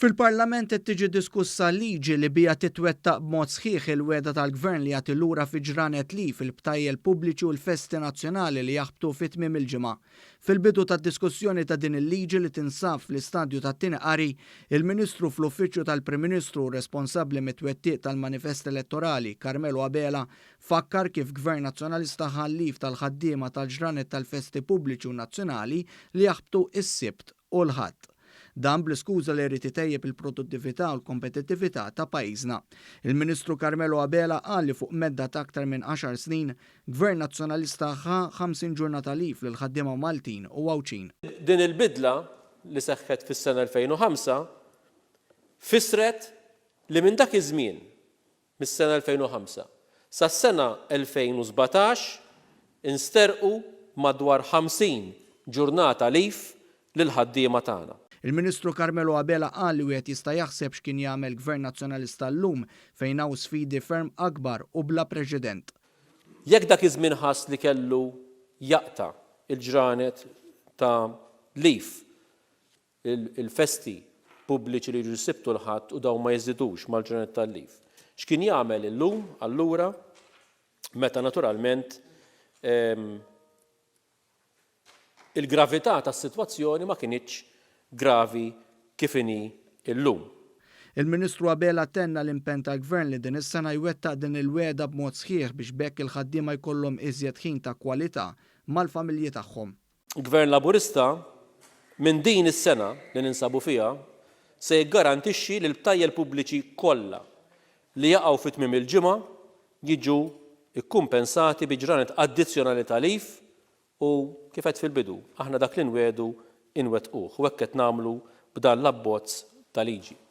Fil-Parlament qed tiġi diskussa liġi li biha titwettaq b'mod sħiħ il-wegħda tal-Gvern li jagħti lura fi ġranet leave il-btajjel pubbliċi u l-festi nazzjonali li jaħbtu fi tmiem il-ġimgħa. Fil-bidu tad-diskussjoni ta' din il-liġi li tinsab fl-istadju tat-tieni qari, il-Ministru fl-Uffiċċju tal-Prim Ministru u responsabbli mit-twettiq tal-manifest elettorali, Carmelo Abela, fakkar kif Gvern Nazzjonalista ħa l-leave tal-ħaddiema tal-ġranet tal-festi pubbliċi u nazzjonali li jaħbtu s-Sibt u l-Ħadd. Dan bl-iskuża li jrid itejjeb il-produttività u l-kompetittività ta' pajjiżna. Il-Ministru Carmelo Abela qal li fuq medda ta' aktar minn għaxar snin, Gvern Nazzjonalista ħa 50 ġurnata leave lill-ħaddiema Maltin u Għawdxin. Din il-bidla, li seħħet fis-sena 2005, fissret li minn dak iż-żmien Mis-sena 2005 sas-sena 2017 insterqu madwar 50 ġurnata leave lill-ħaddiema tagħna. Il-Ministru Carmelo Abela qal li wieħed jista' jaħseb x'kien jagħmel Gvern Nazzjonalista llum fejn hawn sfidi ferm akbar u bla preċedent. Jekk dak iż-żmien ħass li kellu jaqta' l-ġranet ta' leave il-festi pubbliċi li jiġu s-Sibt u l-Ħadd u dawn ma jiżdidux mal-ġranet tal-leave. X'kien jagħmel illum allura meta naturalment il-gravità tas-sitwazzjoni ma kinitx gravi kif inhi llum. Il-Ministru Abela tenna l-impenn tal-Gvern li din is-sena jwettaq din il-wegħda b'mod sħiħ biex b'hekk il-ħaddiema jkollhom iżjed ħin ta' kwalità mal-familji tagħhom. Gvern Laburista, minn din is-sena li ninsabu fiha, se jiggarantixxi li l-btajjel pubbliċi kollha li jaqgħu fi tmiem il-ġimgħa jiġu kkumpensati bi ġranet addizzjonali ta' leave u, kif għedt fil-bidu, aħna dak li nwiegħdu inwettquh u hekk qed nagħmlu b'dan l-abbozz ta' liġi.